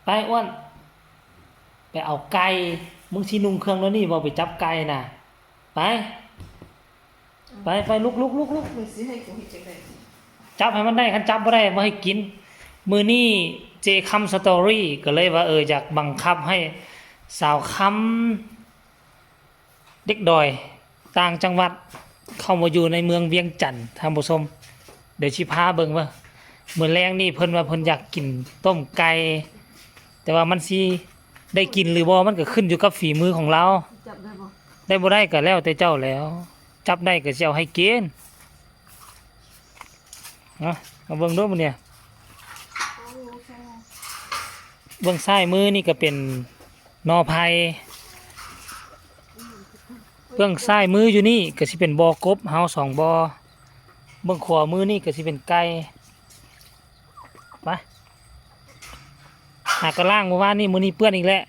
ໄປອ້ວນ ໄປເອົາໄກ່ ມຶງຊິນຸ່ງເຄື່ອງແນວນີ້ບໍ່ ໄປຈັບໄກ່ນະ ໄປ ໄປ ໄປ ລຸກ ລຸກ ລຸກ ລຸກ ມຶງຊິໃຫ້ກູເຮັດຈັ່ງໃດ? ຈັບໃຫ້ມັນໄດ້ ຄັນຈັບບໍ່ໄດ້ບໍ່ໃຫ້ກິນ. ມື້ນີ້ເຈຄຳສະຕໍຣີກໍເລີຍວ່າ ເອີ ຢາກບັງຄັບໃຫ້ສາວຄຳ ເດັກດອຍຕ່າງຈັງຫວັດເຂົ້າມາຢູ່ໃນເມືອງວຽງຈັນ ທ່ານຜູ້ຊົມ. ດຽວຊິພາເບິ່ງວ່າ ມື້ແລງນີ້ເພິ່ນວ່າເພິ່ນຢາກກິນຕົ້ມໄກ່ ແຕ່ວ່າມັນຊິໄດ້ກິນຫຼືບໍ່ ມັນກໍຂຶ້ນຢູ່ກັບຝີມືຂອງລາວ. ຈັບໄດ້ບໍ່? ໄດ້ບໍ່ໄດ້ກໍແລ້ວແຕ່ເຈົ້າແລ້ວ. ຈັບໄດ້ກໍຊິເອົາໃຫ້ກິນ. ມາ ມາເບິ່ງດູມື້ນີ້. ເບື້ອງຊ້າຍມືນີ້ກໍເປັນໜໍ່ໄຜ່. ເບື້ອງຊ້າຍມືຢູ່ນີ້ກໍຊິເປັນບໍ່ກົບເຮົາສອງບໍ່. ເບື້ອງຂວາມືນີ້ກໍຊິເປັນໄກ່. ໄປ ຫາກະລ້າງມື້ວານນີ້ ມື້ນີ້ເປື້ອນອີກແລ້ວ.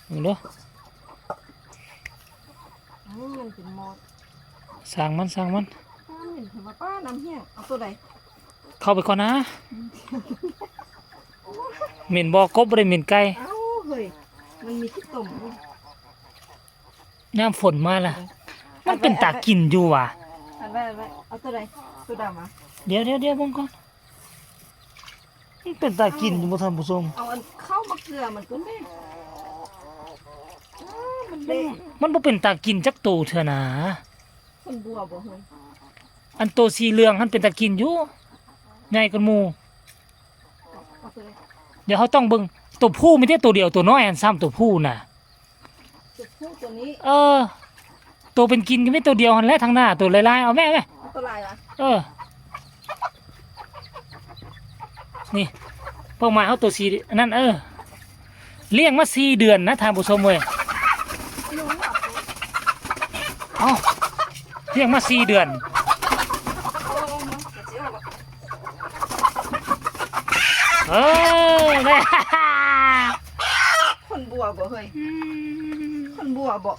ເບິ່ງດູ. ອືມ ມັນເປັນມອດ. ຊ່າງມັນ ຊ່າງມັນ. ປ້າເໝັນ ເພິ່ນວ່າປ້ານ້ຳແຫ້ງ. ເອົາໂຕໃດ? ເຂົ້າໄປກ່ອນນະ. ອືມ ເໝັນບໍ່ກົບ ບໍ່ໄດ້ເໝັນໄກ່. ເອົ້າ ເຮີ້ຍ ມັນມີຂີ້ຕົມຢູ່. ຍາມຝົນມາລະ ເອີ ມັນເປັນຕາກິນຢູ່ຫວາ. ອັນໄວ້ ອັນໄວ້ ເອົາໂຕໃດ? ໂຕດຳຫວາ? ດຽວ ດຽວ ດຽວ ເບິ່ງກ່ອນ. ມັນເປັນຕາກິນຢູ່ບໍ່ ທ່ານຜູ້ຊົມ? ເອົາອັນເຂົ້າມາເກືອມັນກ່ອນເດ້. ເອີ ມັນເລະ ມັນບໍ່ເປັນຕາກິນຈັກໂຕເທື່ອນາ. ເພິ່ນບົວບໍ່ເຮີ້ຍ? ອັນໂຕສີເຫຼືອງຫັ້ນເປັນຕາກິນຢູ່ ໃຫຍ່ກວ່າໝູ່. ເອົາໂຕໃດ? ດຽວເຮົາຕ້ອງເບິ່ງ ໂຕຜູ້ມີແຕ່ໂຕດຽວ ໂຕນ້ອຍຫັ້ນຊ້ຳ ໂຕຜູ້ນະ. ໂຕຜູ້ໂຕນີ້? ເອີ ໂຕເປັນກິນກໍມີໂຕດຽວຫັ້ນແຫຼະ ທາງໜ້າ ໂຕຫຼາຍໆ. ເອົາແມ່ ແມ່. ເອົາໂຕຫຼາຍຫວາ? ເອີ ນີ້ ເປົ້າໝາຍເຮົາໂຕສີອັນນັ້ນ. ເອີ ລ້ຽງມາສີ່ເດືອນນະ ທ່ານຜູ້ຊົມເອີຍ. ເອົ້າ ລ້ຽງມາສີ່ເດືອນ. ເອີ ໄດ້. ຄົນບົວບໍ່ເຮີ້ຍ? ອືມ ຄົນບົວບໍ່?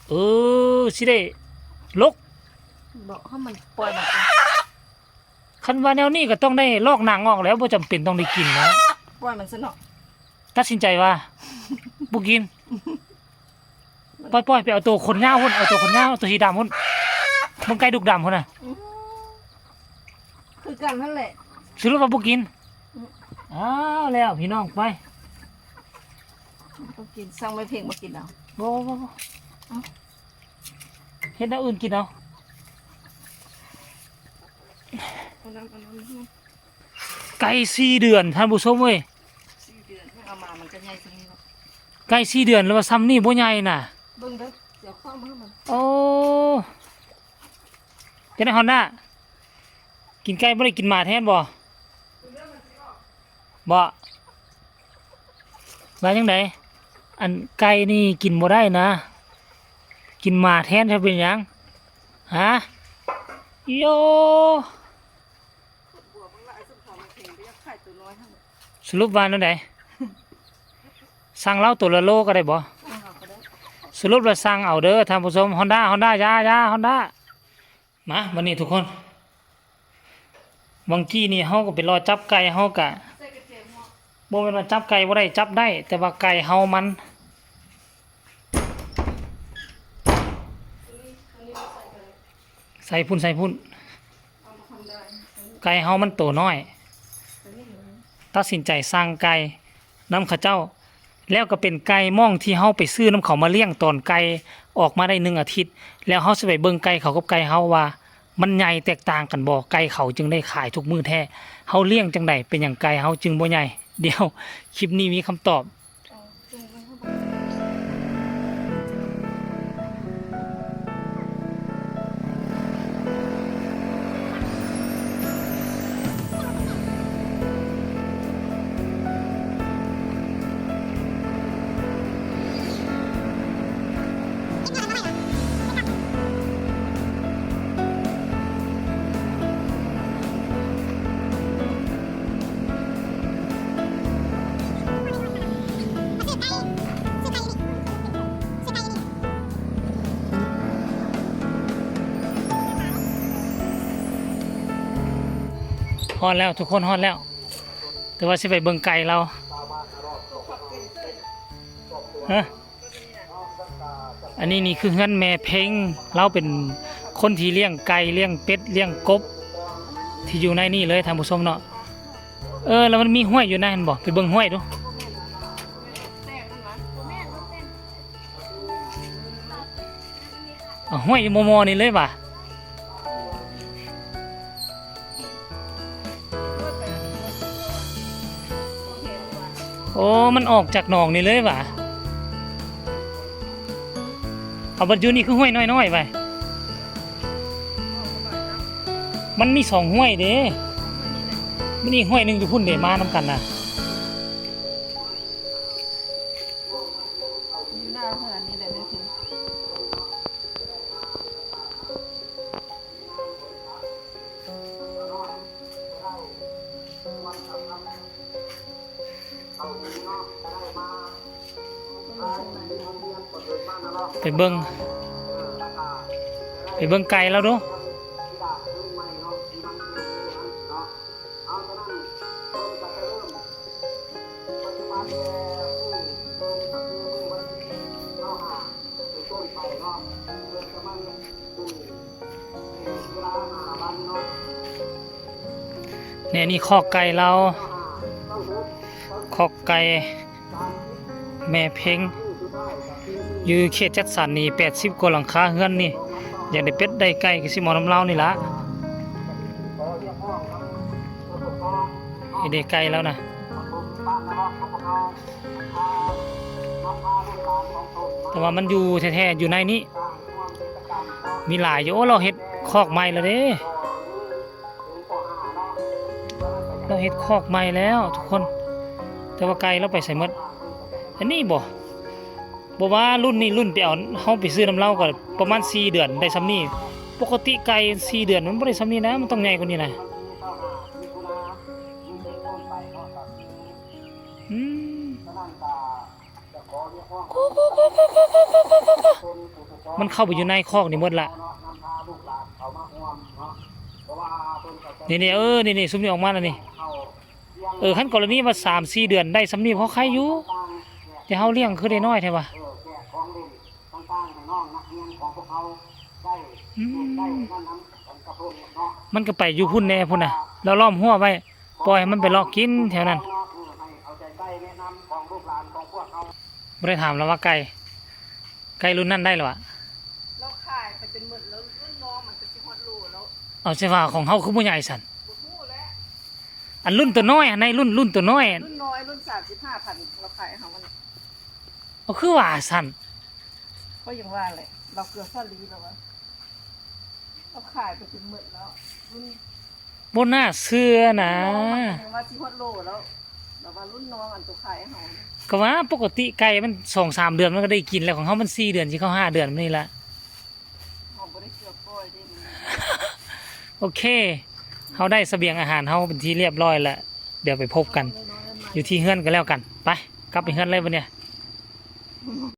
ເອີ ຊິໄດ້ລົກບໍ່? ເຮົາມັນປ່ອຍມັນ. ຄັນວ່າແນວນີ້ກໍຕ້ອງໄດ້ລອກໜັງອອກແລ້ວ ບໍ່ຈຳເປັນຕ້ອງໄດ້ກິນແລ້ວ. ປ່ອຍມັນຊະເນາະ. ຕັດສິນໃຈວ່າບໍ່ກິນ. ປ່ອຍໆ ໄປເອົາໂຕຂົນຍາວພຸ້ນ ເອົາໂຕຂົນຍາວ ໂຕສີດຳພຸ້ນ ເບິ່ງໄກ່ດຸກດຳພຸ້ນນະ. ອືມ ຄືກັນຫັ້ນແຫຼະ. ສະຫຼຸບວ່າບໍ່ກິນ. ອືມ ອ້າວ ແລ້ວພີ່ນ້ອງ ໄປ. ບໍ່ກິນ ສັ່ງແມ່ເພັງມາກິນເອົາ. ບໍ່ ບໍ່ ບໍ່ ເອົ້າ ເຮັດແນວອື່ນກິນເອົາ. ເອົານ້ຳ ເອົານ້ຳ ໄກ່ສີ່ເດືອນ ທ່ານຜູ້ຊົມເອີຍ. ສີ່ເດືອນ ເອົາມາມັນກໍໃຫຍ່ສ່ຳນີ້ເນາະ. ໄກ່ສີ່ເດືອນແລ້ວວ່າສ່ຳນີ້ບໍ່ໃຫຍ່ນະ. ເບິ່ງເດີ ຊິເອົາເຂົ້າມາໃຫ້ມັນ. ໂອ້ ຈັ່ງໃດຮອນດ້າ ກິນໄກ່ບໍ່ໄດ້ກິນໝາແທນບໍ່? ບໍ່ ວ່າຈັ່ງໃດ? ອັນໄກ່ນີ້ກິນບໍ່ໄດ້ນະ ກິນໝາແທນ ຈະເປັນຫຍັງ? ຫາ ໂຢ. ສະຫຼຸບວ່າແນວໃດ? ສັ່ງລາວໂຕລະໂລກໍໄດ້ບໍ່? ສະຫຼຸບແລ້ວສັ່ງເອົາເດີທ່ານຜູ້ຊົມ. ຮອນດ້າ ຮອນດ້າ ຢ່າ ຢ່າ ຮອນດ້າ. ມາ ບັດນີ້ທຸກຄົນ ຫວ່າງກີ້ນີ້ເຮົາກໍໄປເລາະຈັບໄກ່ ເຮົາກະ ບໍ່ແມ່ນວ່າຈັບໄກ່ບໍ່ໄດ້ ຈັບໄດ້ ແຕ່ວ່າໄກ່ເຮົາມັນ ໃສ່ພຸ້ນ ໃສ່ພຸ້ນ. ໄກ່ເຮົາມັນໂຕນ້ອຍ ຕັດສິນໃຈສັ່ງໄກ່ນຳເຂົາເຈົ້າ ແລ້ວກໍເປັນໄກ່ໝ້ອງທີ່ເຮົາໄປຊື້ນຳເຂົາມາລ້ຽງ ຕອນໄກ່ອອກມາໄດ້ໜຶ່ງອາທິດ ແລ້ວເຮົາຊິໄປເບິ່ງໄກ່ເຂົາກັບໄກ່ເຮົາວ່າມັນໃຫຍ່ແຕກຕ່າງກັນບໍ່ ໄກ່ເຂົາຈຶ່ງໄດ້ຂາຍທຸກມື້ແທ້. ເຮົາລ້ຽງຈັ່ງໃດ ເປັນຫຍັງໄກ່ເຮົາຈຶ່ງບໍ່ໃຫຍ່? ດຽວຄລິບນີ້ມີຄຳຕອບ. ເ ຮອດແລ້ວ ທຸກຄົນຮອດແລ້ວ ແຕ່ວ່າຊິໄປເບິ່ງໄກ່ລາວ. ຮະ ອັນນີ້ນີ້ຄືເຮືອນແມ່ເພັງ ລາວເປັນຄົນທີ່ລ້ຽງໄກ່ ລ້ຽງເປັດ ລ້ຽງກົບ ທີ່ຢູ່ໃນນີ້ເລີຍທ່ານຜູ້ຊົມເນາະ. ເອີ ແລ້ວມັນມີຫ້ວຍຢູ່ໃນຫັ້ນບໍ່? ໄປເບິ່ງຫ້ວຍດູ. ເອົາ ຫ້ວຍຢູ່ມໍ່ໆນີ້ເລີຍຫວາ? ໂອ້ ມັນອອກຈາກໜອງນີ້ເລີຍຫວາ? ເອົາ ບັດຢູ່ນີ້ຄືຫ້ວຍນ້ອຍໆຫວາ? ມັນມີສອງຫ້ວຍເດ້ ມັນອີກຫ້ວຍໜຶ່ງຢູ່ພຸ້ນເດ້ ມານຳກັນນະ. ຢູ່ໜ້າເຮືອນນີ້ແຫຼະແມ່ເພັງ. ໄປເບິ່ງ ໄປເບິ່ງໄກ່ລາວດູ. ແນວນີ້ຄອກໄກ່ລາວ ຄອກໄກ່ແມ່ເພັງ ຢູ່ເຂດຈັດສັນນີ້ ແປດສິບກວ່າຫຼັງຄາເຮືອນນີ້ ຢາກໄດ້ເປັດໄດ້ໄກ່ກໍຊິເອົານຳລາວນີ້ລະ. ເຮັດໄດ້ໄກ່ແລ້ວນະ ແຕ່ວ່າມັນຢູ່ແທ້ໆ ຢູ່ໃນນີ້ ມີຫຼາຍຢູ່. ໂອ້ ລາວເຮັດຄອກໃໝ່ແລ້ວເດ້ ລາວເຮັດຄອກໃໝ່ແລ້ວທຸກຄົນ ແຕ່ວ່າໄກ່ລາວໄປໃສໝົດ? ອັນນີ້ບໍ່? ບໍ່ວ່າລຸ້ນນີ້ ລຸ້ນໄປເອົາ ເຮົາໄປຊື້ນຳລາວກໍປະມານສີ່ເດືອນໄດ້ຊ່ຳນີ້. ປົກກະຕິໄກ່ສີ່ເດືອນມັນບໍ່ໄດ້ຊ່ຳນີ້ນະ ມັນຕ້ອງໃຫຍ່ກວ່ານີ້ນະ. ອືມ ມັນເຂົ້າໄປຢູ່ໃນຄອກນີ້ໝົດລະ. ນີ້ໆ ເອີ ນີ້ໆ ຊຸມນີ້ອອກມາແລ້ວນີ້. ເອີ ຄັນກໍລະນີວ່າສາມສີ່ເດືອນໄດ້ຊ່ຳນີ້ພໍໄຄຢູ່ ແຕ່ເຮົາລ້ຽງຄືໄດ້ນ້ອຍແທ້ວະ. ອືມ ມັນກໍໄປຢູ່ພຸ້ນແດ່ພຸ້ນນະ ລາວລ້ອມຮົ້ວໄວ້ ປ່ອຍໃຫ້ມັນໄປເລາະກິນແຖວນັ້ນ. ບໍ່ໄດ້ຖາມລາວວ່າໄກ່ ໄກ່ລຸ້ນນັ້ນໄດ້ລະຫວາ? ລາວຂາຍໄປຈົນໝົດແລ້ວ ລຸ້ນນ້ອງມັນກໍຊິຮອດໂລແລ້ວ. ເອົາ ຊິວ່າຂອງເຮົາຄືບໍ່ໃຫຍ່ຊັ້ນ? ບໍ່ຮູ້ແຫຼະ. ອັນລຸ້ນໂຕນ້ອຍຫັ້ນໃດ ລຸ້ນ ລຸ້ນໂຕນ້ອຍ ລຸ້ນນ້ອຍ ລຸ້ນສາມສິບຫ້າພັນ ລາວຂາຍໃຫ້ເຮົາຫັ້ນ. ເອົາ ຄືວ່າຊັ້ນ? ຂ້ອຍຍັງວ່າແຫຼະ ລາວເກືອສາລີລາວວ່າ ລາວຂາຍໄປຈົນໝົດແລ້ວ. ລຸ້ນ ບໍ່ໜ້າເຊື່ອນະ ລຸ້ນນ້ອງມັນຍັງວ່າຊິຮອດໂລແລ້ວ ລາວວ່າລຸ້ນນ້ອງອັນໂຕຂາຍໃຫ້ເຮົາ. ກໍວ່າປົກກະຕິໄກ່ມັນສອງສາມເດືອນມັນກໍໄດ້ກິນແລ້ວ ຂອງເຮົາມັນສີ່ເດືອນ ຊິເຂົ້າຫ້າເດືອນນີ້ລະ. ເຮົາບໍ່ໄດ້ເຊື່ອປ່ອຍເດ້. ໂອເຄ ເຮົາໄດ້ສະບຽງອາຫານເຮົາເປັນທີ່ລຽບຮ້ອຍແລ້ວ ດຽວໄປພົບກັນຢູ່ທີ່ເຮືອນກັນແລ້ວກັນ. ໄປ ກັບໄປເຮືອນເລີຍບັດນີ້.